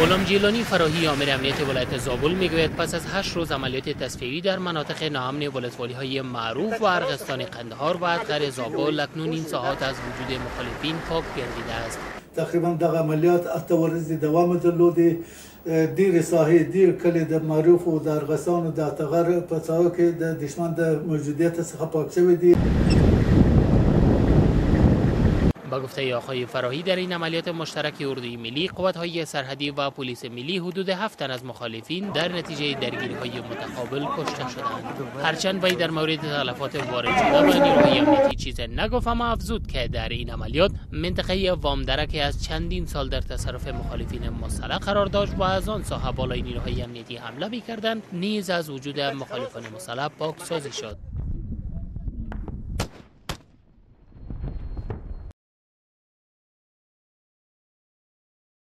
غلام جیلانی فراهی، آمر امنیت ولایت زابل، میگوید پس از 8 روز عملیات تصفیه‌ای در مناطق ناامن ولسوالی‌های معروف و ارغستان قندهار و اطغر زابل، اکنون این ساحات از وجود مخالفین پاک گردیده است. تقریبا دغه عملیات 8 ورځې دوام درلود. ډېرې ساحې، ډېر کلي د معروف او د ارغستان او د اتغر په ساحو کې د دښمن د موجودیت څخه پاک شوي دي. با گفته آقای فراهی، در این عملیات مشترک اردوی ملی، قوت‌های سرحدی و پلیس ملی، حدود 7 تن از مخالفین در نتیجه درگیری‌های متقابل کشته شدند. هرچند وی در مورد تلفات وارد شده به نیروهای امنیتی چیز نگفت، اما افزود که در این عملیات منطقه وامدره که از چندین سال در تصرف مخالفین مسلح قرار داشت و از آن ساحه بالای نیروهای امنیتی حمله می‌کردند، نیز از وجود مخالفان مسلح پاکسازی شد.